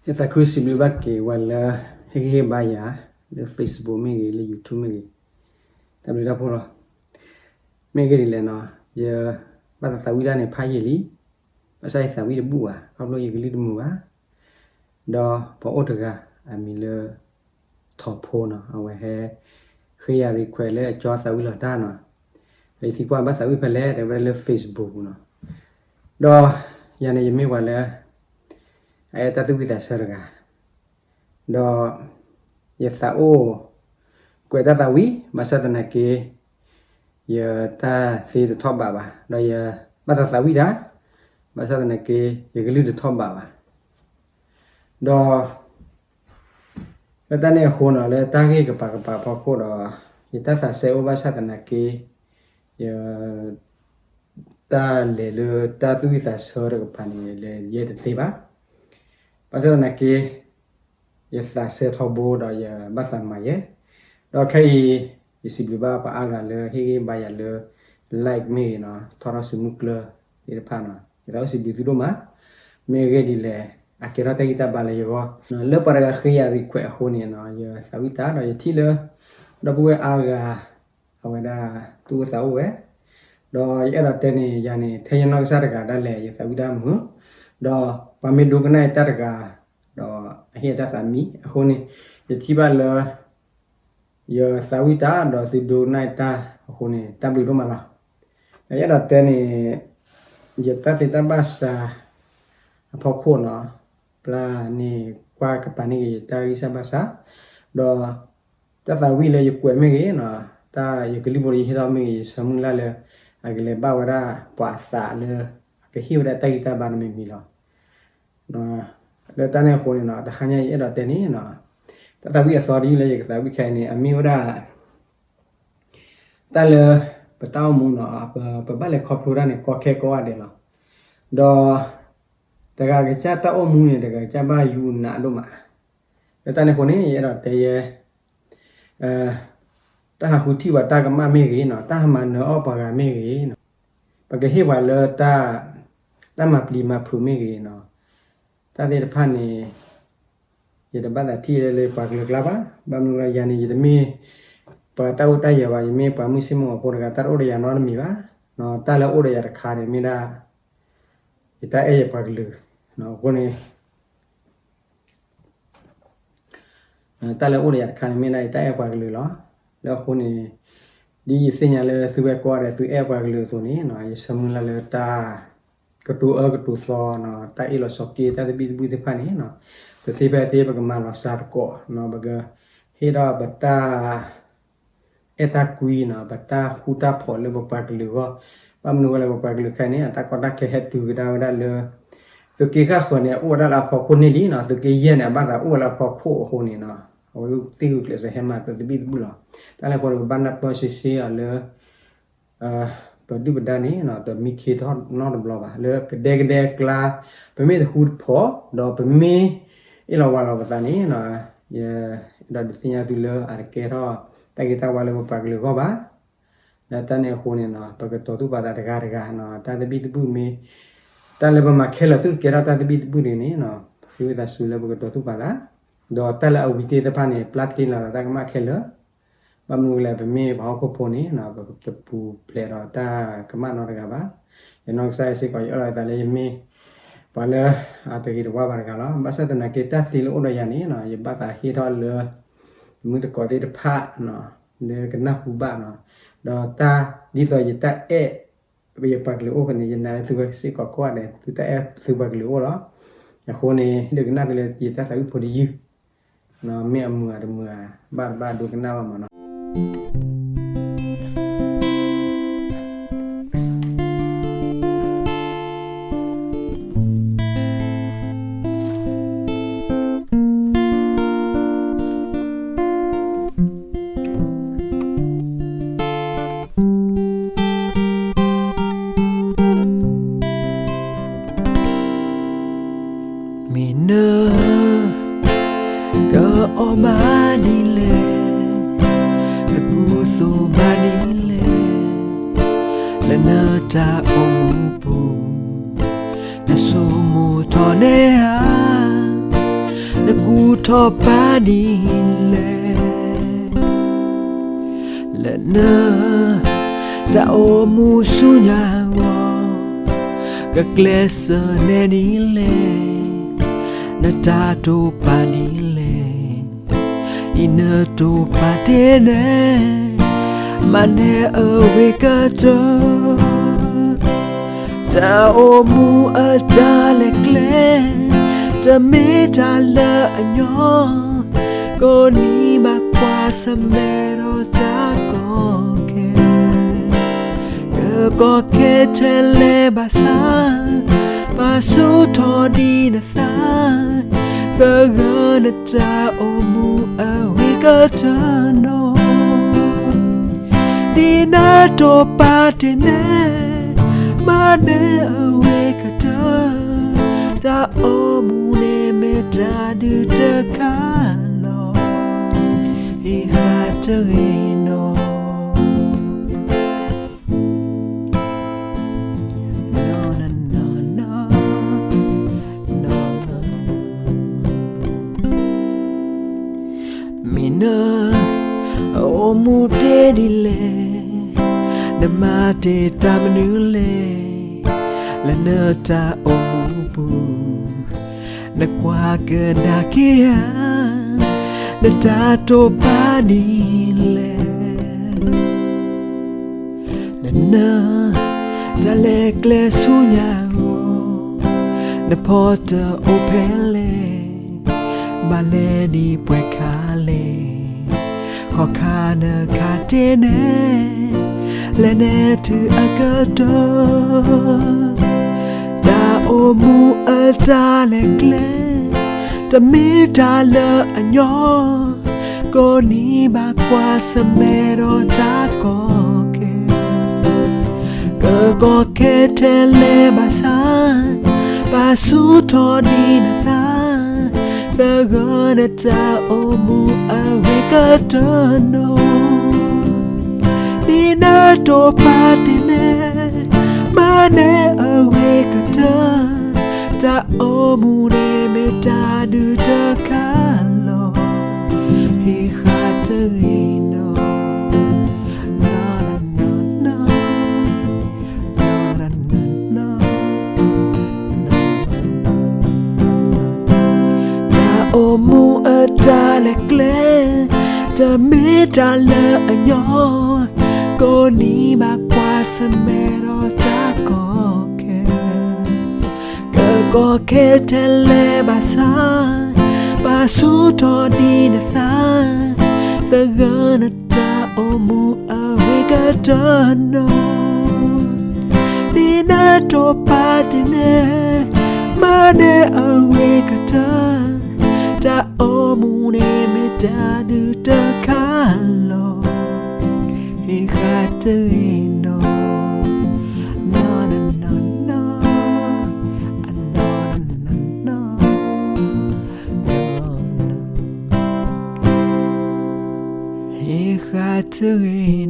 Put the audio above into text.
ယသးခုစံးဘျုးဘၣ်က့ၤဝဲလၢ ဟ့ၣ်ဂံၢ်ဟ့ၣ်ဘါယၤ လၢ Facebook မ့ၢ်ဂ့ၤ လၢ YouTube မ့ၢ်ဂ့ၤ, တၢ်ဘျုးတၢ်ဖှိၣ်လီၤ. မ့ၢ်ဂ့ၢ်ဒ်လဲၣ်နီၤ, ယဘၣ်သးသးဝံၣ်တၢ်န့ၣ်ဖးယံာ်လံ, ဘၣ်ဆၣ်ယသးဝံၣ်တဘူၣ်ဘၣ်, ခီဖျိယကလုၢ်တမုာ်ဘၣ်. ဒီးပှၤအိၣ်တဂၤ အမံၤလၢ ထီၣ်ဖိနီၤ, အဝဲဟဲ ဃ့ယၤ request လၢအကၠီသးဝံၣ်လီၤတၢ်နီၤ, ဒီးယသံကွၢ်ဘၣ်သးဝံၣ်ဖဲလဲၣ်, တဲဝဲဒၣ်လၢ Facebook ပူၤနီၤ. ဒီးယၤန့ၣ်ယမ့ၢ်ပှၤလၢ အအဲၣ်တၢ်သူၣ်ဝံၣ်သးဆၢတဂၤ, ဒီးယသးအိၣ် ကွဲးတၢ်သးဝံၣ်, ဘၣ်ဆၣ်သနာ်က့ ယတၢ်သ့တထီၣ်ဘးဘၣ်, ဒီးယဘၣ်သးသးဝံၣ်တၢ်, ဘၣ်ဆၣ်သနာ်က့ ယကလုၢ်တထီၣ်ဘးဘၣ်. ဒီး လၢတၢ်န့ၣ်အဃိနီၤ, လၢတၢ်ဂ့ၢ်ကပၤကပၤအဖီခိၣ်ဒီး ယတၢ်သးစဲအိၣ်, ဘၣ်ဆၣ်သနာ်က့ ယ တၢ်လဲၤလၢတၢ်သူၣ်ဝံၣ်သးဆၢတကပၤန့ၣ် လဲၤယဲတသ့ဘၣ်. ဘၣ်ဆၣ်သနာ်က့ ယသးစဲထီဘိဒီးယဘၣ်သးမၤယဲ, ဒီးခဲအံၤ ယစံးဘျုးဘၣ်ပှၤအါဂၤလၢဟ့ၣ်ဂံၢ်ဘါယၤလၢ like မ့ၢ်ဂ့ၤနီၤ, ထီထီၣ်စုမုၢ်ကျၢၢ်သ့ၣ်တဖၣ်နီၤ, ယသးအိၣ်စံးဘျုးသုဒိၣ်မး. မ့ၢ်ဂ့ၢ်ဒ်လဲၣ်, အကဲထီၣ်တၢ်ဂံၢ်တၢ်ဘါလၢယဂီၢ်, လၢပှၤတဂၤဃ့ယၤ request အဃိန့ၣ်နီၤ, ယသးဝံၣ်တၢ်ဒီးယထံၣ်လၢ ဒီပုၢ်ဝဲၢ်အါဂၤ အဝဲဒၣ်သူၣ်အိၣ်သးအိၣ်ဝဲ, ဒီးယအဲၣ်ဒိးတဲန့ၣ် ယၤန့ၣ် ထဲယနီၢ်ကစၢ်တဂၤဒၣ်လဲာ် ယသးဝံၣ်တၢ်မုာ်, ဒီးပှၤမ့ၢ်ဒိကနၣ်ယတၢ်တဂၤ ဒီးအဟ့ၣ်အတၢ်သးမံအဃိန့ၣ်, ယထံၣ်ဘၣ်လၢ ယသးဝံၣ်တၢ်ဒီးသုဒိကနၣ်ယတၢ်အဃိန့ၣ် တၢ်ဘျုးဒိၣ်မးလီၤ. ဒီးယအဲၣ်ဒိးတဲန့ၣ် ယတၢ်သ့တၢ်ဘၣ်စးအဖီခိၣ်နီၤ, ပျၢ်န့ၣ်ကွၢ်ကပၤန့ၣ်က့ၤယတၢ်ဂံၢ်စၢ်ဘါစး, ဒီး တၢ်သးဝံၣ်လၢယကွဲးမ့ၢ်ဂ့ၤနီၤ, တၢ်ယကလုၢ်ဖိလၢယဟ့ၣ်ထီၣ်မ့ၢ်ဂ့ၤ, ယဆၢမုၢ်လၢ်လၢ အကလဲၤဘၣ်ဝဲဒၣ်ပှၤအသးလၢ အကဟ့ၣ်ဝဲဒၣ်တၢ်ဂံၢ်တၢ်ဘါတမံၤမံၤလီၤ. လၢတၢ်န့ၣ်အဃိန့ၣ်နီၤ, တဟါညါယအဲၣ်ဒိးတဲန့ၣ်နီၤ, တၢ်သးဝံၣ်အသီတယုၢ်လၢယကသးဝံၣ်ခဲအံၤန့ၣ် အမ့ၢ်ဝဲဒၣ် တၢ်လၢ ပတၢ်အိၣ်မူနီၤ, ပ ပဘၣ်လဲၤခီဖျိတၢ်န့ၣ် ကီခဲကိးဂၤဒဲးလီၤ. ဒီး တဂၤကစၢ်တၢ်အိၣ်မူန့ၣ် တဂၤကစၢ်ဘၣ်ယိၣ်နးဒိၣ်မး. လၢတၢ်န့ၣ်အဃိန့ၣ် ယအဲၣ်ဒိးတဲယဲ တၢ်ဟးဃုထံၣ်ပှၤတၢ်ကမၣ်မ့ၢ်ဂ့ၤနီၤ, တၢ်ဟးမၤနၢၤအီၣ်ပှၤဂၤမ့ၢ်ဂ့ၤနီၤ, ပကဟ့ၣ်ပှၤလၢတၢ် တၢ်မၤပျံၤမၤဖုးမ့ၢ်ဂ့ၤနီၤ, တၢ်သ့ၣ်တဖၣ်န့ၣ် ယတဘၣ်သးထံၣ်လၢပှၤကလုာ်ကျါဘၣ်. ဘၣ်မနုၤလၢယၤန့ၣ် ယတမ့ၢ်ပှၤတၢ်အိၣ်တၢ်ယၢၤဘၣ်, ယမ့ၢ်ပှၤမုၢ်ဆ့ၣ်မုၢ်ဂီၤဖိတဂၤ, တၢ်တအိၣ်ဒီးယၤနီတမံၤဘၣ်. တၢ်လၢအိၣ်ဒီးယၤတခါန့ၣ်မ့ၢ်ဒၣ် ယတၢ်အဲၣ်ယပှၤကလုာ်အဃိန့ၣ် တၢ်လၢအိၣ်ဒီးယၤတခါန့ၣ်မ့ၢ်ဒၣ်ယတၢ်အဲၣ်ပှၤကလုာ်လီၤ. လၢအဃိန့ၣ် ဒ်ယသ့ၣ်ညါလၢသုဝဲကိးဂၤဒဲး သုအဲၣ်ပှၤကလုာ်အသိးန့ၣ် ယဆၢမုၢ်လၢ်လၢတၢ်ကတိၤအၢကတိၤသီ, တၢ်အ့ၣ်လိာ်ဆိးက့ တၢ်သဘံၣ်သဘုၣ်သ့ၣ်တဖၣ်န့ၣ် ပသ့ဖဲသ့ ပကမၤလီၤစှၤသကိး, ပကဟ့ၣ်ဒီးပတၢ် အဲၣ်တၢ်ကွံနီၤ, ပတၢ်ဃူတၢ်ဖိးလၢပပှၤကလုာ်အဂီၢ်, ဘၣ်မနုၤအဃိလဲၣ် ပပှၤကလုာ်ခဲအံၤန့ၣ် အတၢ်ကီတၢ်ခဲဟဲတုၤကဒါဝဲဒၣ်လၢ သုးက့ဃၣ်ဃၢၤန့ၣ် အအိၣ်ဝဲဒၣ်လၢအဖီခိၣ်န့ၣ်လံနီၤ, သုးက့ယဲၢ်န့ၣ် အဘၣ်သးအိၣ်ဝဲလၢအဖီခိၣ်အဃိန့ၣ်နီၤ, အဝဲသ့ၣ်ဂုာ်ကျဲးစၢးဟဲမၤပသဘံၣ်သဘုၣ်လီၤ. တၢ်လၢအဃိန့ၣ် ပဘၣ်နၢ်ပၢၢ်ဆ့ဆ့အီၤလၢ ပဒုၣ်ပဒါန့ၣ် တမံခ့ထီၣ်နီတဘျီဘၣ်, လၢကဒဲကဒဲအကျါ ပမ့ၢ်တဃူတဖိး ဒီးပမ့ၢ်အ့ၣ်လီၤဝါလီၤပသးန့ၣ် ယအဲၣ်ဒိးဒုးသ့ၣ်ညါသုလၢအတကဲထီၣ်တၢ်ဂ့ၤတၢ်ဝါလၢပပှၤကလုာ်အဂီၢ်ဘၣ်. လၢတၢ်န့ၣ်အဃိန့ၣ်နီၤ ပကတိၤသူၣ်ပာ်သးတဂၤတဂၤ, တၢ်သဘံၣ်သဘုၣ်မ့ၢ် တၢ်လၢပမၤခဲလၢာ် သုတကဲထီၣ်တၢ်သဘံၣ်သဘုၣ်န့ၣ်န့ၣ် သုဝံသးစူၤလၢပကတိၤသူၣ်ပာ်သး, ဒီးတၢ်လၢအဝံၤသ့ၣ်တဖၣ်န့ၣ် ပျၢ်တ့ၢ်လီၤသးတၢ်ကမၣ်ခဲလၢာ် ဘၣ်မနုၤအဃိလဲၣ် ပမ့ၢ်ပှၤဟီၣ်ခိၣ်ဖိန့ၣ် ပတပူၤဖျဲးဒီးတၢ်ကမၣ်နီတဂၤဘၣ်. ယနီၢ်ကစၢ်ယစ့ၢ်ကီး ယအၢၣ်လီၤအသးလၢယမ့ၢ်ပှၤလၢအတဂ့ၤတဝါဘၣ်တဂၤလီၤ. ဘၣ်ဆၣ်သနာ်က့ တၢ်သ့လၢအိၣ်ဒီးယၤန့ၣ် ယဘၣ်သးဟ့ၣ်ထီၣ်လၢ မုၢ်သကိးသ့ၣ်တဖၣ် လၢကနၢ်ဟူဘၣ်နီၤ, ဒီးတၢ်ဒ်သိးယတၢ်အဲၣ် ယပှၤကလုာ်အိၣ်ဃိန့ၣ် ယနာ်လၢသုဝဲစ့ၢ်ကီးကိးဂၤဒဲး သုတၢ်အဲၣ်သုပှၤကလုာ်အိၣ်လီၤ. အဃိန့ၣ် ဒုးကနၣ်သုလၢယတၢ်သးဝံၣ်ဖိတယုၢ်, မ့ၢ်အမုာ်အတမုာ်ဧါ ဘၣ်တဘၣ်ဒိကနၣ်ဘၣ်မးနီၤ. မ့ၢ်န ကအီၣ်ဘၣ်ဒ်လဲၣ်, ကကူသိးဘၣ်ဒ်လဲၣ်, လၢနတၢ်အိၣ်မူပူၤ နဆိကမိၣ်ထီၣ်န့ၢ်ဧါ. အကူၣ်ထီၣ်ပာ်ဒ်လဲၣ်, လၢန တၢ်အိၣ်မူဆူညါအဂီၢ်, ကကျဲးစၢးနဲဒ်လဲၣ်, နတၢ်တိာ်ပာ်ဒ်လဲၣ်, အံၤနတိာ်ပာ်တ့ၢ်နဲ, မၤနၢၤအဝ့ၢ်ကတၢၢ် တၢ်အိၣ်မူအတၢ်လဲၤကျဲ, တမ့ၢ်တၢ်လၢအညီ, ကိးနံၤဘၣ်ကွၢ်ဆၢၣ်မဲာ်ဒီးတၢ်ကီခဲ, ကကီခဲထဲလဲၣ်ဘၣ်ဆၣ်, ပာ်ဆူၣ်ထီၣ်ဒံးနသး, သဂၢၢ်နတၢ်အိၣ်မူအဝ့ၢ်ကတၢၢ်နီၤ ဒ်နတိာ်ပာ်တ့ၢ်နဲ, မၤနၢၤအဝ့ၢ်ကတၢၢ်, တၢ်အိၣ်မူန့ၣ်မ့ၢ်တၢ်ဒုးတခါလီၤ, ဟ့ၣ်ဃာ်တဂ့ၤနီၤ. မ့ၢ်န အအိၣ်မူတ့ၢ်ဒ်လဲၣ်, နမၤတ့ၢ်တၢ်မနုၤလဲၣ်, လၢနတၢ်အိၣ်မူပူၤ, နကွၢ်ကဒါက့ၤဧါ, နတၢ်တိာ်ပာ်ဒ်လဲၣ် လၢန တၢ်လဲၤကျဲဆူညါအဂီၢ်, နဖီတၢၣ်အိၣ်ဖဲလဲၣ်, ဘၣ်လဲၤဒ်ပှဲၤခါလဲၣ်, ခီခါနခါတ့ၢ်နဲ, လဲၤနဲတုၤအကတၢၢ် တၢ်အိၣ်မူအတၢ်လဲၤကျဲ, တမ့ၢ်တၢ်လၢအညီ, ကိးနံၤဘၣ်ကွၢ်ဆၢၣ်မဲာ်ဒီးတၢ်ကီခဲ, ကကီခဲထဲလဲၣ်ဘၣ်ဆၣ်, ပာ်ဆူၣ်ထီၣ်ဒံးနသး, သဂၢၢ်နတၢ်အိၣ်မူအဝ့ၢ်ကတၢၢ်နီၤ ဒ်နတိာ်ပာ်တ့ၢ်နဲ, မၤနၢၤအဝ့ၢ်ကတၢၢ်, တၢ်အိၣ်မူန့ၣ်မ့ၢ်တၢ်ဒုးတခါလီၤ, ဟ့ၣ်ဃာ်တဂ့ၤနီၤ တၢ်အိၣ်မူအတၢ်လဲၤကျဲ, တမ့ၢ်တၢ်လၢအညီ, ကိးနံၤဘၣ်ကွၢ်ဆၢၣ်မဲာ်ဒီးတၢ်ကီခဲ, ကကီခဲထဲလဲၣ်ဘၣ်ဆၣ်, ပာ်ဆူၣ်ထီၣ်ဒံးနသး, သဂၢၢ်နတၢ်အိၣ်မူအဝ့ၢ်ကတၢၢ်နီၤ ဒ်နတိာ်ပာ်တ့ၢ်နဲ, မၤနၢၤအဝ့ၢ်ကတၢၢ်, တၢ်အိၣ်မူန့ၣ်မ့ၢ်တၢ်ဒုးတခါလီၤ, ဟ့ၣ်ဃာ်တဂ့ၤနီၤ, နီၤနီၤနီၤနီၤ, နီၤနီၤနီၤနီၤ ဟ့ၣ်ဃာ်တဂ့ၤ